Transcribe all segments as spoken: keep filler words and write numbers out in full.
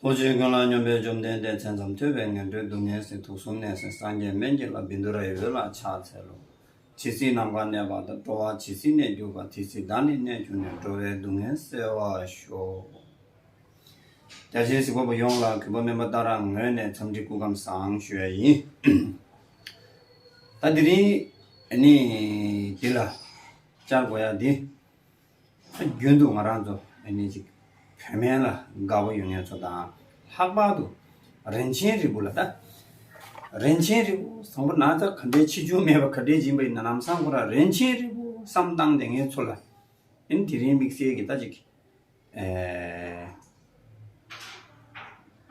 ཐུགས་རྗེ་ཀུན་ལ་སྙོམས་པའི་བཅོམ་ལྡན་འདས། མཚན་ཙམ་ཐོས་པས་ངན་འགྲོའི་སྡུག་བསྔལ་སེལ། དུག་གསུམ་ནད་སེལ་སངས་རྒྱས་སྨན་གྱི་བླ། བཻ་ཌཱུརྱ་ཡི་འོད་ལ་ཕྱག་འཚལ་ལོ། ཇི་སྲིད་ནམ་མཁའ་གནས་པ་དང་། འགྲོ་བ་ཇི་སྲིད་གནས་གྱུར་པ། དེ་སྲིད་བདག་ནི་གནས་གྱུར་ནས། འགྲོ་བའི་སྡུག་བསྔལ་སེལ་བར་ཤོག། རྒྱ་ཆེའི་གཟིགས་པ་པོ་ཡོངས་ལ་གུས་པ་སྨན་པ་ཏཱ་ར་ངོས་ནས་འཚམས་འདྲི་སྐུ་ཁམས་བཟང་ཞུ་ཡ་ཡིན། ད་དེ་རིང་ནི་འདི་ལ་བཅར་དགོས་ཡ་འདི། རྒྱུན་དུ་ང་རང་ཚོ་ཨ་ནི་ཅིག་བོད་སྨན་ལ་དགའ་པོ་ཡོད་མཁན་ཚོ་དང་། ལྷག་པར་དུ་རིན་ཆེན་རིལ་བུ་ལ། ད་རིན་ཆེན་རིལ་བུ་བཟང་པོ་ན་ཚ་ག་འདྲའི་ཆེ་ཆུང་མེད་པ། ག་འདྲའི་སྦྱིན་པ་ཡིན་ན་ལམ་སང་ཁོ་རང་རིན་ཆེན་རིལ་བུ་བསམ་བཏང་བསྡད་མཁན་ཚོ་ལ་ཨ་ནི་དེ་རིང་དམིགས་བསལ་གྱི་ད་ཅིག་ཨེ།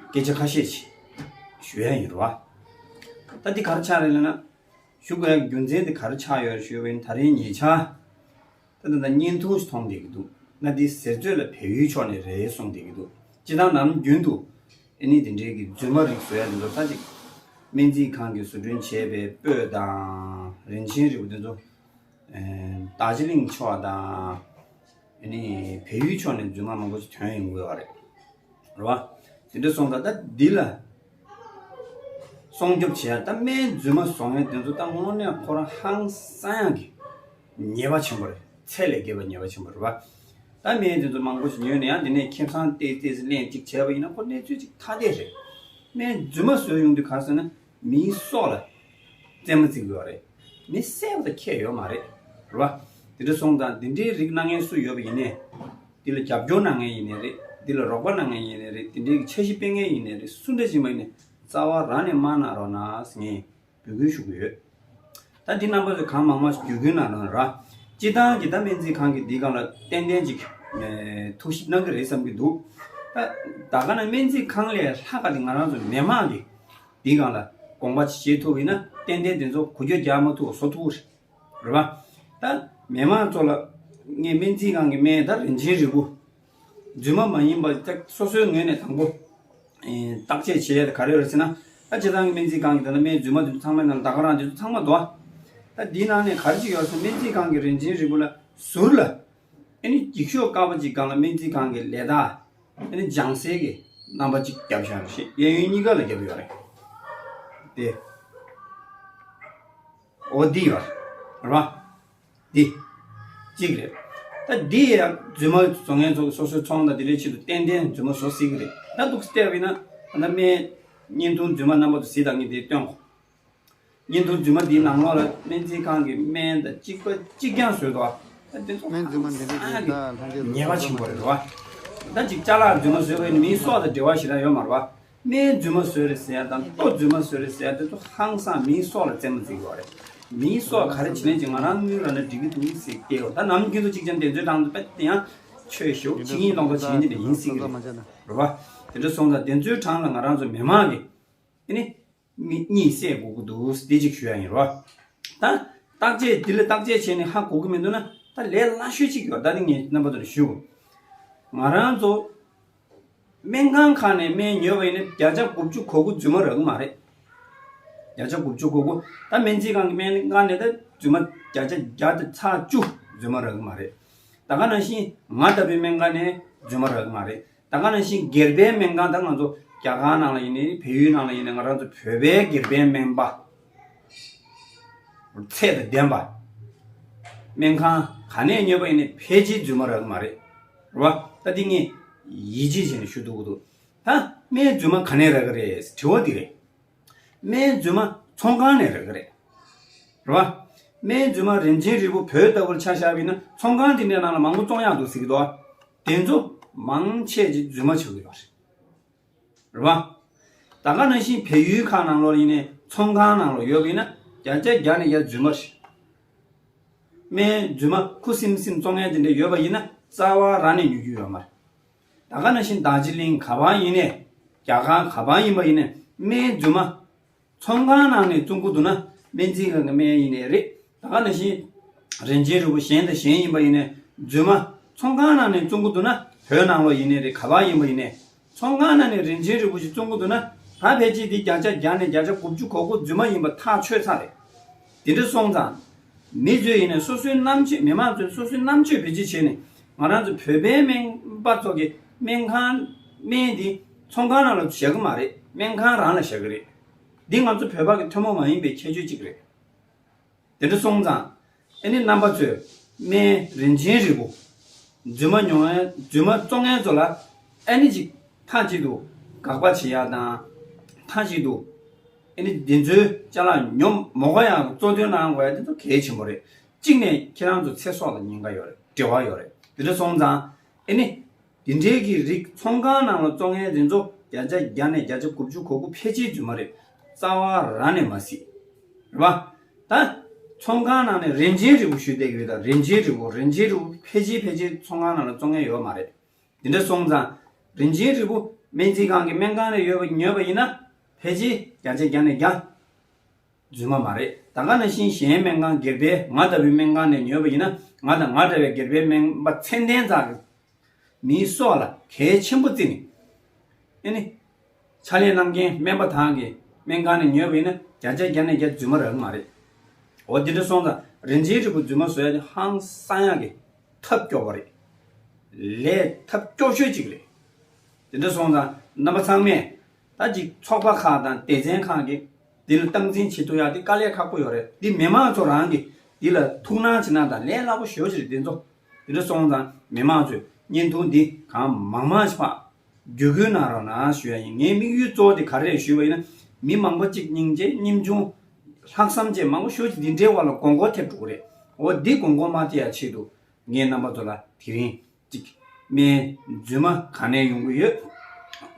སྐད་ཆ་ཁ་ཤས་ཤིག་ཞུ་ཡ་ཡིན་རེད་བ། ད་འདི་ག་རེ་ཆགས་རེད་ལབ་ན། ཞུ་དགོས་ཡ་རྒྱུ་མཚན་དེ་ག་རེ་ཆགས་ཡོད་ཞུས་པ་ཡིན། ད་རིང་ཉེ་ཆར་ད་ད་ད་བརྙན་ཐུང་ཞིག་མཐོང་བསྡད་ཀྱི་འདུག། ང་འདི་ཟེར་ཚོད་ལ་བལ་ཡུལ་ཕྱོགས་ནས་རེད་གསུངས་བསྡད་ཀྱི་འདུག། སྤྱིར་བཏང་ནམ་རྒྱུན་དུ་ཨ་ནི་དེ་འདྲའི་གི་རྫུན་མ་རིགས་བཟོ་ཡ་དེ་ཚོ་ད་ཅིག་སྨན་རྩིས་ཁང་གིས་བཟོ་སྐྲུན་བྱས་པའི་སྤོས་དང་རིན་ཆེན་རིལ་བུ་དེ་ཚོ། ཨེ། རྡོ་རྗེ་གླིང་ཕྱོགས་དང་། ཨ་ནི་བལ་ཡུལ་ཕྱོགས་ནས་རྫུན་མ་མང་པོ་ཞིག་ཐོན་ཡོང་གི་ཡོད་རེད། རེད་བ། དེ་འདྲ་སོང་ཙང་ད་འདི་ལ་སྲུང་སྐྱོབ་བྱེད་ཡ། ད་སྨན་རྫུན་མ་བཟོ་མཁན་དེ་ཚོ་ད་དངོས་གནས་ཁོ་རང་ཧང་སང་ཡག་གི་ཉེས་པ་ཆེན་པོ་རེད། ཚད་ལས་བརྒལ་བ་ཉེས་པ་ཆེན་པོ་རེད་བ། ད་སྨན་དེ་ཚོ་མང་པོ་ཞིག་ཉོས་ནས་ཡང་དེ་ནས་ཁེ་བཟང་ཏོག་ཙམ་ལེན་ཅིག་བྱས་པ་ཡིན་ན་ཁོ་གནས་ཚུལ་ཅིག་ཐ་དད་རེད། སྨན་རྫུན་མ་བཟོས་ཡོང་དུས་ག་རེ་ཟེར་ན། མིའི་སྲོག་ལ་རྩེད་མོ་རྩེ་གི་ཡོད་རེད། མི་བསད་པ་དང་ཁྱད་ཡོད་མ་རེད། རེད་བ། དེ་འདྲ་སོང་ཙང་དེ་འདྲའི་རིགས་གནང་མཁན་སུ་ཡོད་པ་ཡིན་ནའི། འདི་ལ་རྒྱབ་སྐྱོར་གནང་མཁན་ཡིན་ནའི་རེད། འདི་ལ་རོགས་པ་གནང་མཁན་ཡིན་ནའི་རེད། དེ་འདྲའི་འཆར་གཞི་སྤེལ་མཁན་ཡིན་ནའི་རེད། སུ་འདྲ་ཞིག་མ་ཡིན་ནའི་རྩ་བ་རང་ནས་མ་གནང་རོགས་གནང་ཟེར་ངས་འབོད་སྐུལ་ཞུ་གི་ཡོད། ད་འདི་རྣམ་པ་ཚོས་གང་མང་མང་ཞིག་བརྒྱུད་སྐུལ་གནང་རོགས་གནང་ར། སྤྱིར་བཏང་གི་ད་སྨན་རྩིས་ཁང་གི་འདི་སྒང་ལ་ཏན་ཏན་ཅིག་ཐུགས་ཞིབ་གནང་གི་རེད་བསམ་གྱི་འདུག། ད་ད་ག་ན་སྨན་རྩིས་ཁང་ལས་ལྷག་ག་དེ་ང་རང་ཚོ་མི་མང་གི་འདི་སྒང་ལ་དགོངས་པ་བཞེས་ཐུབ་ཡིན་ན་ཏན་ཏན་དེ་ཚོ་འགུལ་སྐྱོད་རྒྱག་མ་ཐུབ་བཟོ་ཐུབ་རེད། རེད་བ། ད་མི་མང་ཚོ་ལ་ངས་སྨན་རྩིས་ཁང་གི་སྨན་ད་རིན་ཆེན་རིལ་བུ་རྫུན་མ་མ་ཡིན་པ་ད་སོ་སོའི་ངོས་ནས་དང་པོ་ཨེ་བརྟག་དཔྱད་བྱེད་ཡ་དེ་ག་རེ་ཡོད་རེད་ཟེར་ན། ད་སྤྱིར་བཏང་གི་སྨན་རྩིས་ཁང་གི་ད་ལྟ་སྨན་རྫུན་མ་དེ་ཚོ་ཚང་མའི་ནང་ད་ག་རང་དེ་ཚོ་ཚང་མ་འདུག་ཨ། ད་འདིའི་ནང་ནས་ག་རེ་ཅིག་ཡོད་རེད་ཟེར་ན། སྨན་རྩིས་ཁང་གི་རིན་ཆེན་རིལ་བུ་ལ་ཟུར་ལ་ཨ་ནི་འགྱིག་ཤོག་དཀར་པོ་ཅིག་སྒང་ལ་སྨན་རྩིས་ཁང་གི་ལས་རྟགས་ཨ་ནི་སྦྱང་སའི་གི་རྣམ་པ་ཅིག་བརྒྱབ་བཞག་རེད། གཡས་གཡོན་གཉིས་ཀ་ལ་བརྒྱབ་ཡོད་རེད། དེ། འོ་འདི་ཡོད་རེད་བ། འདི། གཅིག་རེད། ད་འདི་ཡང་རྫུན་མ་བཟོ་མཁན་ཚོ་སོ་སོའི་ཚོང་དང་དེ་འདྲའི་ཆེད་དུ་ཏན་ཏན་རྫུན་མ་བཟོ་སྲིད་ཀྱི་རེད། ད་འདུག་སེ་བལྟས་པ་ཡིན་ན་ད་སྨན་བརྙན་ཐུང་རྫུན་མ་རྣམ་པ་ཚོ་གཟིགས་དང་། ངས་དེ་སྟོན་གོ། བརྙན་ཐུང་རྫུན་མ་འདིའི་ནང་ལོགས་ལ་སྨན་རྩིས་ཁང་གི་སྨན་དང་གཅིག་པ་གཅིག་རྐྱང་བཟོས་འདུག་ཨ། ད་དེ་ཚོ་སྨན་རྫུན་མ་འདི་འདྲ་ཞིག་ད་ལྷན་རྒྱས་ཉེས་པ་ཆེན་པོ་རེད་བ། ད་ཅིག་ཅ་ལག་རྫུན་མ་བཟོས་པ་ཡིན་ན་མིའི་སྲོག་དང་འབྲེལ་བ་ཞེ་དྲག་ཡོད་མ་རེད་བ། སྨན་རྫུན་མ་བཟོས་རེད་ཟེར་ཡ་དང་ལྟོ་རྫུན་མ་བཟོས་རེད་ཟེར་ཡ་དེ་ཚོ་ཧང་སང་མིའི་སྲོག་ལ་རྩེད་མོ་རྩེ་གི་ཡོད་རེད། མིའི་སྲོག་ག་རེ་བྱེད་ལེན་ཅིག་ང་རང་དངུལ་རག་ན་འགྲིག་གི་འདུག་ཟེར་བསྡད་ཡོད། ད་ནམ་རྒྱུན་དུ་ཅིག་ཀྱང་དེ་ཚོའི་གྲས་ལ་དཔེ་དེ་ཡང་ཆོས་ཞུ་ཕྱི་ཉིན་སློང་ཚོ་བྱེད་ཀྱི་འདི་ཡིན་སྲིད་ཀྱི་རེད། རེད་བ། དེ་འདྲ་སོང་ཙང་དེ་ཚོའི་གྲས་ལ་ང་རང་ཚོ་མི་མང་གི་ཨ་ནི་མི་གཉིད་སད་དགོས་ཀྱི་འདུག་དེ་ཅིག་ཞུ་ཡ་ཡིན། རེད་བ། ད་བརྟག་དཔྱད་འདི་ལ་བརྟག་དཔྱད་བྱས་ནས་ཧ་གོ་གི་མི་འདུག་ན་ད་ལས་སླ་ཤོས་ཅིག་ཡོད། ད་ནི་ངས་རྣམ་པ་ཚོ་ལ་ཞུ། ང་རང་ཚོ་སྨན་ཁང་ཁག་ནས་སྨན་ཉོས་པ་ཡིན་ན་བརྒྱ་ཆ་དགུ་བཅུ་གོ་དགུ་རྫུན་མ་རག་གི་མ་རེད། བརྒྱ་ཆ་དགུ་བཅུ་གོ་དགུ། ད་སྨན་རྩིས་ཁང་གི་སྨན་ཁང་ནས་ད་རྫུན་མ་བརྒྱ་ཆ་བརྒྱ་དང་ཚེག་བཅུ་རྫུན་མ་རག་གི་མ་རེད། ད་ག་ནང་བཞིན་ང་ལྟ་བུའི་སྨན་ཁང་ནས་རྫུན་མ་རག་གི་མ་རེད། ད་ག་ནང་བཞིན་སྒེར་པའི་སྨན་ཁང་། ད་ང་ཚོ་རྒྱ་གར་ནང་ལ་ཡིན་ནའི་བལ་ཡུལ་ནང་ལ་ཡིན་ནའི་ང་རང་ཚོ་བོད་པའི་སྒེར་པའི་སྨན་པ། ཚད་དང་ལྡན་པ། སྨན་ཁང་ག་ནས་ཉོས་པ་ཡིན་ནའི་ཕལ་ཆེར་རྫུན་མ་རག་གི་མ་རེད། རེད་བ། ད་འདི་ངས་ཡིད་ཆེས་བྱས་ནས་ཞུ་ཐུབ་ཀྱི་འདུག། ད་སྨན་རྫུན་མ་ག་ནས་རག་གི་རེད། དྲི་བ་འདི་རེད། སྨན་རྫུན་མ་ཚོང་ཁང་ནས་རག་གི་རེད། རེད་བ། སྨན་རྫུན་མ་རིན་ཆེན་རིལ་བུ་བོད་ལྟ་བུར་ཆ་བཞག་པ་ཡིན་ན་ཚོང་ཁང་དེ་འདྲའི་ནང་ལ་མང་པོ་བཙོང་ཡག་འདུག་ཟེར་གྱི་འདུག། དེ་ཚོ་མང་ཆེ་ཅིག་རྫུན་མ་ཆགས་ཀྱི་ཡོད་རེད། རེད་བ། ད་ག་ནང་བཞིན་བལ་ཡུལ་ཁག་ནང་ལོགས་ཡིན་ནའི་ཚོང་ཁང་ནང་ལོགས་ཡོད་པ་ཡིན་ན་བརྒྱ་ཆ་བརྒྱ་ནས་བརྒྱ་རྫུན་མ་རེད། སྨན་རྫུན་མ་ཁུ་སིམ་སིམ་བཙོང་མཁན་དེ་འདྲ་ཡོད་པ་ཡིན་ན་རྩ་བ་རང་ནས་ཉོ་རྒྱུ་ཡོད་མ་རེད། ད་ག་ནང་བཞིན་རྡོ་རྗེ་གླིང་ག་པར་ཡིན་ནའི། རྒྱ་གར་ག་པར་ཡིན་པ་ཡིན་ནའི་སྨན་རྫུན་མ་ཚོང་ཁང་ནང་ནས་བཙོང་གི་འདུག་ན་སྨན་རྩིས་ཁང་གི་སྨན་ཡིན་ནའི་རེད། ད་ག་ནང་བཞིན་རིན་ཆེན་རིལ་བུ་གཞན་དང་གཞན་ཡིན་པ་ཡིན་ནའི་རྫུན་མ་ཚོང་ཁང་ནང་ནས་བཙོང་གི་འདུག་ན་བོད་ནང་ལོགས་ཡིན་ནའི་རེད། ག་པར་ཡིན་པ་ཡིན་ནའི་ཚོང་ཁང་ནང་ནས་རིན་ཆེན་རིལ་བུ་ཞིག་བཙོང་གི་འདུག་ན་ད་ཕལ་ཆེར་འདི་བརྒྱ་ཆ་བརྒྱ་ནས་བརྒྱ་ཆ་དགུ་བཅུ་གོ་དགུ་རྫུན་མ་ཡིན་པ་ཐག་ཆོད་ཚར་རེད། དེ་འདྲ་སོང་ཙང་། མི་ཚོས་ཡིན་ནའི་སོ་སོའི་རྣམ་དཔྱོད། མི་མང་ཚོས་སོ་སོའི་རྣམ་དཔྱོད་བེད་སྤྱོད་བྱས་ནས་ང་རང་ཚོ་བོད་པའི་སྨན་པ་ཚོ་གི་སྨན་ཁང་སྨན་འདི་ ཚོང་ཁང་ནང་ལ་བཞག་གི་མ་རེད། སྨན་ཁང་རང་ལ་བཞག་གི་རེད། འདི་ང་ཚོ་བོད་པ་གི་ཐུན་མོང་མ་ཡིན་པའི་ཁྱད་ཆོས་གཅིག་རེད། དེ་འདྲ་སོང་ཙང་ཨ་ནི་རྣམ་པ་ཚོས་སྨན་རིན་ཆེན་རིལ་བུ་རྫུན་མ་ཉོ་མཁན་རྫུན་མ་བཙོང་མཁན་ཚོ་ལ་ཨ་ནི་ཅིག་མཐའ་གཅིག་ཏུ་དགག་པ་བྱེད་ཡག་དང་། མཐའ་གཅིག་ཏུ་ཨ་ནི་འདི་ཚོའི་ཅ་ལག་ཉོ་མ་དགོས་ཡག་གཙོ་འདོན་གནང་དགོས་ཡག་དེ་ཚོ་གལ་ཆེན་པོ་རེད། གཅིག་ནས་ཁྱེད་རང་ཚོ་ཚེ་སྲོག་ལ་ཉེན་ཁ་ཡོད་རེད། འབྲེལ་བ་ཡོད་རེད། དེ་འདྲ་སོང་ཙང་ཨ་ནི་འདི་འདྲའི་གི་རིགས་ཚོང་ཁང་ནང་ལ་བཙོང་མཁན་དེ་ཚོ་བརྒྱ་ཆ་བརྒྱ་ནས་བརྒྱ་ཆ་དགུ་བཅུ་གོ་དགུ་ཕལ་ཆེར་རྫུན་མ་རེད། རྩ་བ་རང་ནས་མ་སྲིད། རེད་པ། ད་ཚོང་ཁང་ནང་ནས་རིན་ཆེན་རིལ་བུ་ཞུས་བསྡད་ཀྱི་ཡོད། ད་རིན་ཆེན་རིལ་བུ་རིན་ཆེན་རིལ་བུ་ཕལ་ཆེར་ཕལ་ཆེར་ཚོང་ཁང་ནང་ལ་བཙོང་མཁན་ཡོད་མ་རེད། དེ་འདྲ་སོང་ཙང་རིན་ཆེན་རིལ་བུ་སྨན་རྩིས་ཁང་གི་སྨན་ཁང་ནས་ཡོད་པ་ཉོས་པ་ཡིན་ན་ཕལ་ཆེར་བརྒྱ་ཆ་བརྒྱ་ནས་བརྒྱ་རྫུན་མ་མ་རེད། ད་ག་ནང་བཞིན་གཞན་སྨན་ཁང་སྒེར་པའི་ང་ལྟ་བུའི་སྨན་ཁང་ནས་ཉོས་པ་ཡིན་ན། ང་དང་ང་འདྲ་བའི་སྒེར་པའི་སྨན་པ་ཚད་ལྡན་ཙག་གི་མིའི་སྲོག་ལ་གལ་ཆེན་པོ་བརྩིས་ནས་ཨ་ནི་ཕྱག་ལས་གནང་མཁན་སྨན་པ་དག་གི་སྨན་ཁང་ནས་ཉོས་པ་ཡིན་ན་བརྒྱ་ཆ་བརྒྱ་ནས་བརྒྱ་རྫུན་མ་རག་གི་མ་རེད། འོ་དེ་འདྲ་སོང་ཙང་རིན་ཆེན་རིལ་བུ་རྫུན་མ་བཟོ་ཡ་དེ་ཧང་སང་ཡག་གི་ཐབས་སྐྱོ་བ་རེད། ལས་ཐབས་སྐྱོ་ཤོས་གཅིག་རེད། དེ་འདྲ་སོང་ཙང་རྣམ་པ་ཚང་མས་ད་ཅིག་ཚོགས་པ་ཁག་དང་སྡེ་ཚན་ཁག་གིས་འདི་ལ་སྟངས་འཛིན་བྱེད་ཐུབ་ཡག་དེ་དཀའ་ལས་ཁག་པོ་ཡོད་རེད། འདི་མི་མང་ཚོ་རང་གིས་འདི་ལ་ཐུགས་སྣང་བྱེད་ན་ད་ལས་སླ་པོ་ཞེ་པོ་ཅིག་རེད། འདི་ཚོ་དེ་འདྲ་སོང་ཙང་མི་མང་ཚོས་བརྙན་ཐུང་འདི་གང་མང་མང་ཞིག་ཕར་བརྒྱུད་སྐུལ་གནང་རོགས་གནང་ཞུ་ཡ་ཡིན། ངའི་དམིགས་ཡུལ་གཙོ་བོ་དེ་ག་རེ་རེད་ཞུས་པ་ཡིན་ན། མི་མང་པོ་གཅིག་སྙིང་རྗེ་སྙིང་ཆུང་ལྷག་བསམ་བཅས་མང་པོ་ཞེ་པོ་ཅིག་འདི་འདྲའི་དབར་ལ་དགོས་མཁོ་ཐེབས་འགྲོ་གི་རེད། འོ་འདི་དགོས་མཁོ་མ་ཐེབས་ཡ་ཆེད་དུ་ངས་རྣམ་པ་ཚོ་ལ་དེ་རིང་གཅིག་སྨན་རྫུན་མ་ག་ནས་ཡོང་གི་ཡོད།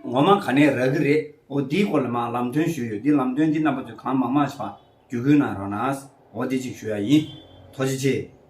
ངོ་མ་ག་ནས་རག་གི་རེད། འོ་འདིའི་སྐོར་ལ་མར་ལམ་སྟོན་ཞུས་ཡོད། འདི་ལམ་སྟོན་འདི་རྣམ་པ་ཚོས་གང་མང་མང་ཞིག་ཕར་བརྒྱུད་སྐུལ་གནང་རོགས་གནང་། འོ་འདི་གཅིག་ཞུ་ཡ་ཡིན། ཐུགས་རྗེ་ཆེ།